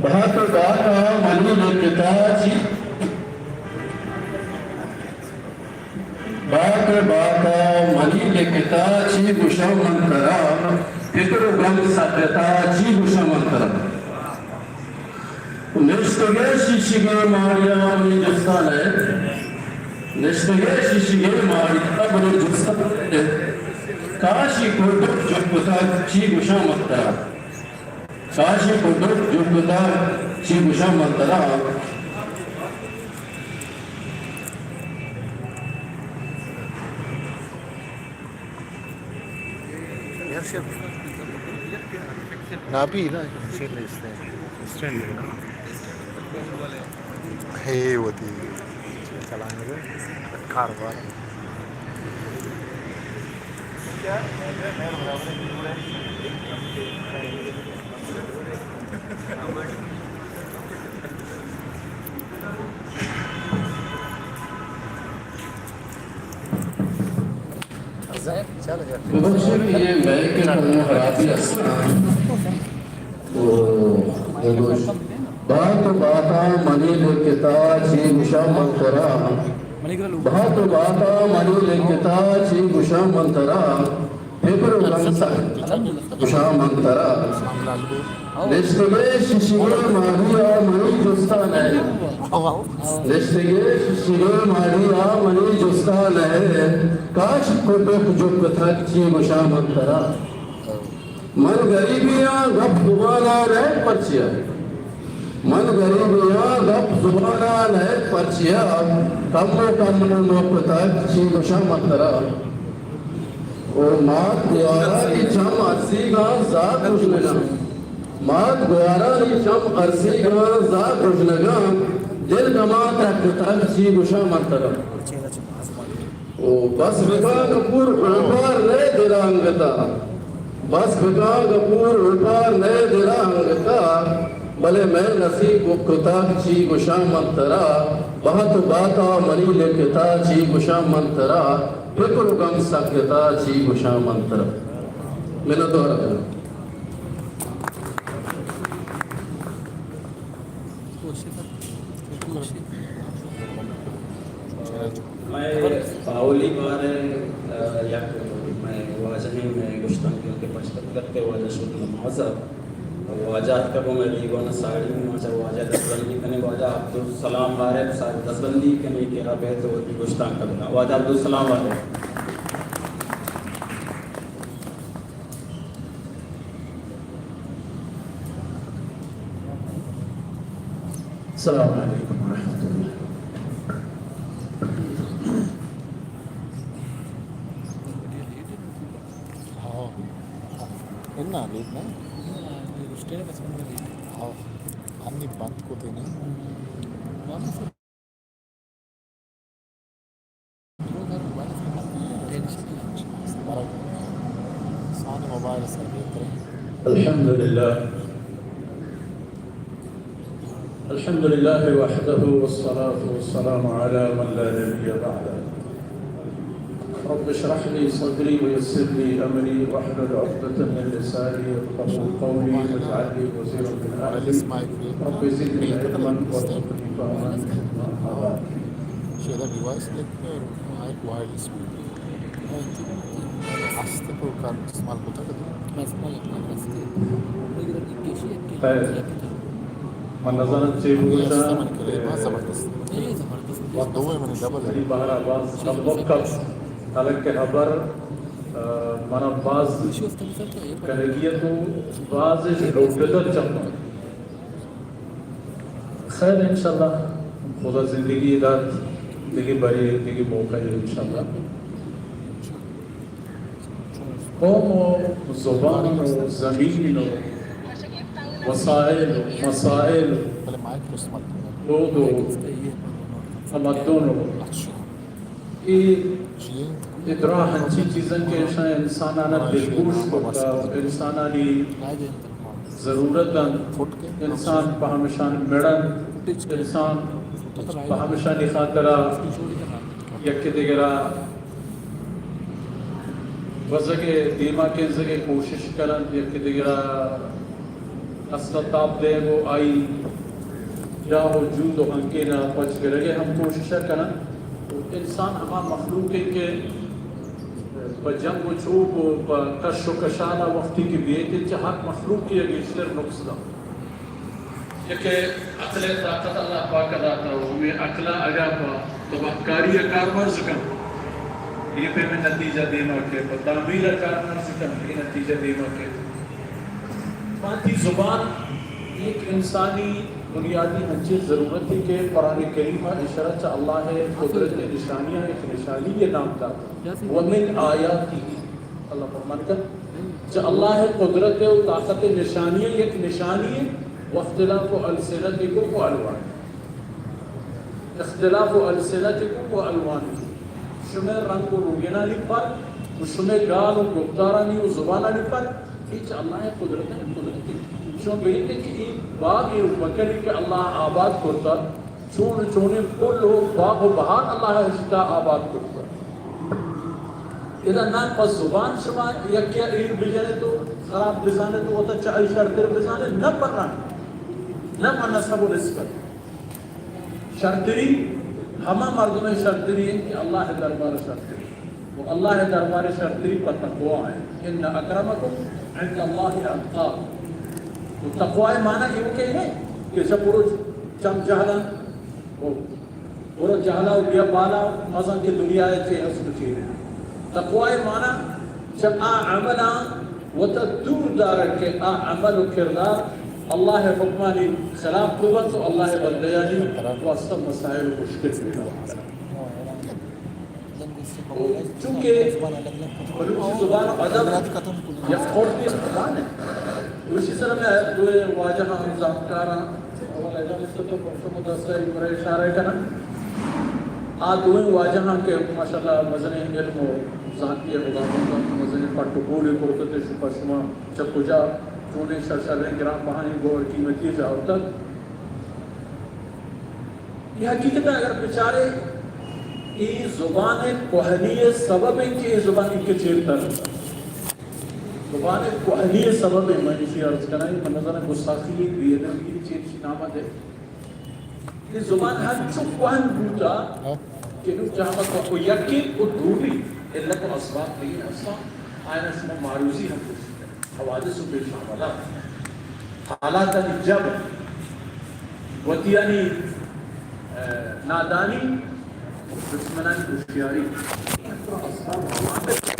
بات ءُ بات ءَ منی لکتا چی، بات ءُ بات ءَ منی لکتا چی گوشاں من ترا، فکر ءُ غم سکتا چی گوشاں من ترا۔ نشتگے شیشگے ماڑی ءَ منی جستا نئے، نشتگے شیشگے ماڑی ءَ منی جستا نئے، کاشی کڈک جک کتگ چی گوشاں من ترا۔ کاشی کڈک جک کتگ چی گوشاں من ترا۔ ناپی نا، شیر نیست ہے۔ اسٹینڈ ہے نا۔ ہے وتی چلائیں گے کاروبار۔ ببخشے کہ یہ مائیک ءِ کمو خرابی است۔ تو بات ءُ بات ءَ منی لکتا چی گوشاں من ترا، بات ءُ بات ءَ منی لکتا چی گوشاں من ترا، فکر ءُ غم سک گوشاں من ترا۔ نشتگے شیشگے ماڑی ءَ منی جستا نئے، نشتگے شیشگے ماڑی ءَ منی جستا نئے، کاش کڈک جک کتگ چی گوشاں من ترا۔ من گریبی آں گپ زبان ءَ نئیت پرچیا، من گریبی آں گپ زبان ءَ نئیت پرچیا، کم ءُ کم نوک کتگ چی گوشاں من ترا۔ او مات گوارانی چم ارسیگاں زاہ گژنگاں، مات گوارانی چم ارسیگاں زاہ گژنگاں، دل گماں ترک کتگ چی گوشاں من ترا۔ او بس بکاں گپور اوپار نئے دل ءَ انگتا، بس بکاں گپور اوپار نئے دل ءَ انگتا، بلے مئے نصیب بک کتگ چی گوشاں من ترا، بات ءُ بات ءَ منی لکتا چی گوشاں من ترا، فکر ءُ غم سکتا چی گوشاں من ترا۔ منت وار۔ مئے اولی بار ءَ، آ، یک مئے واجہیں مئے گشتانک کہ پشت کپت ءَ واجہ شد نماز ءَ۔ واجہ اتکگ ءُ مئے دیوان ءَ ساڑی، ما چہ واجہ دزبندی کنیں۔ واجہ عبدالسلام عارف صاحب دزبندی کنیں کہ آ بیت ءُ وتی گشتانک ءَ بداں۔ واجہ عبدالسلام عارف۔ السلام علیکم ورحمۃ اللہ۔ ہاں۔ انا لیٹ نا؟ ہاں۔ انی بند کو دینا۔ الحمد لله. الحمد لله وحده والصلاة والسلام على من لا نبي بعده. رب اشرح لي صدري ويسر لي أمري واحلل عقدة من لساني يفقهوا قولي واجعل لي وزيرا من أهلي رب زدني علما وارزقني فهما. أما بعد. شیدا ڈیوائس لکھ کر مائک وائرلیس کو۔ ہستے پر کار استعمال ہوتا کدی؟ خیر۔ من نزانت چے بگوشاں۔ من کرے، باز زبردست۔ وقت دوئے منی ڈبل ہے۔ بہرا باز کم وقت است۔ حالانکہ ہبر، آ، منا باز کنگی ات و باز اش لوٹتر چماں۔ خیر، انشاءاللہ خدا زندگی دات، دگہ برے، دگہ موقع انشاءاللہ۔ قوم و زبان و زمین و وسائل و مسائل و دود و تمدن و اے، اے دراہ انچیں چیزاں کہ اشاں انسانانا دلگوش کرتا و انسانانی ضرورت انت، انسان پہ ہمشان مڑ انت، انسان پہ ہمشانی خاطرا یکے دگرا گوزگ ء دیما کنزگ ء کوشش کن انت، یکے دگرا است ءَ تاب دیگ ءُ آئی جاہ ءُ جود ءُ ہنکین ءَ پچ گرگ ءِ ہم کوشش ءَ کناں۔ انسان ہما مخلوقے کہ پہ جنگ ءُ چوپ ءُ پہ کش ءُ کشان ءَ وقتی کہ بیت، چہ ہر مخلوقے ءَ گیشتر نقص دنت۔ کہ عقل ءِ طاقت اللہ پاک ءَ داتا ءُ ہمے عقل ءَ اگاں پہ تباہکاری ءَ کارمرز کنت، اے پیمیں نتیجہ دیما کیت، پہ تعمیر ءَ کارمرز کنت، اے نتیجہ دیما کیت۔ باقی زبان یک انسانی بنیادی ہنچیں ضرورتے کہ قرآن کریم ءَ ایشرا چہ اللہ ءِ قدرت ءِ نشانیاں یک نشانی ءِ نام دات۔ ومن آیاته، اللہ فرمان کن، چہ اللہ ءِ قدرت ءُ طاقت ءِ نشانی ءِ یک نشانی ءَ، واختلاف السنتکم والوانکم، اختلاف السنتکم والوانکم، شمئے رنگ ءُ روگنانی فرق ءُ شمئے گال ءُ گفتارانی ءُ زبانانی فرق، اے چہ اللہ ءِ قدرت ءِ قدرتے۔ شما بگندے کہ اے باغ ءُ بکری کہ اللہ آباد کرتا، چون چونیں پل ءُ باغ ءُ بہار اللہ ءَ اشتا آباد کرتا۔ ادا نہ پہ زبان شما یکے ءَ ایر بجنت ءُ خراب بزانت ءُ وتا چہ آئی شرتر بزانت، نہ پہ رنگ، نہ پہ نسب ءُ نسبت۔ شرتری ہما مردم ءِ شرتری انت کہ اللہ ءِ دربار ءَ شرتری۔ ءُ اللہ ءِ دربار ءَ شرتری پہ تقوی انت۔ ان اکرمکم عند اللہ اتقاکم۔ ءُ تقوی ءِ معنی ایوکیں نہ انت کہ چہ برو چم جہلاں، ءُ برو جہلا ءُ بیا بالا، مزن کہ دنیا ءَ چے ہست ءُ چے نہ۔ تقوی ءِ معنی چہ آ عملاں وتا دور دارگ کہ آ عمل ءُ کردار اللہ ءِ حکمانی خلاف ببنت ءُ اللہ ءِ بندیانی واسطہ مسائل ءُ مشکل پیدا بنت۔ چونکہ بلوچی زبان ءُ ادب یک خردیں زبانے، اسی سرا مئے دوئیں واجہاں، زانتکاراں، اول اعجاز تو پرشتو مدرسہ ءَ برے اشارہ کناں۔ آ دوئیں واجہاں کہ ماشاءاللہ مزنیں علم ءُ زانتی ءِ ہدامند انت، مزنیں پٹ ءُ پولے کرتگ، شما، شما چہ کجا چونیں شر شریں گران بہائیں گوہر قیمتی جاہ اتک۔ اے حقیقت ءَ اگر بچارے، اے زبان ءِ کوہنی ءِ سبب انت کہ اے زبان اے کہ چیر تر۔ زبان ءِ کوہنی ءِ سبب انت، من ایشی عرض کناں، من نزاناں گستاخی، بے ادبی، چیر چی نام ءَ دے۔ اے زبان ہنچو کوہن بوتا کہ نوں جہمت ءُ یکے ءُ دومی علت ءُ اسباب دگہ ہستاں، آیاں شما معروضی ہم گوشت۔ حوادث ءُ پیش آمدات، حالاتانی جبر، وتیانی، ءَ، نادانی، دشمنانی ہوشیاری، اسباب عوامل۔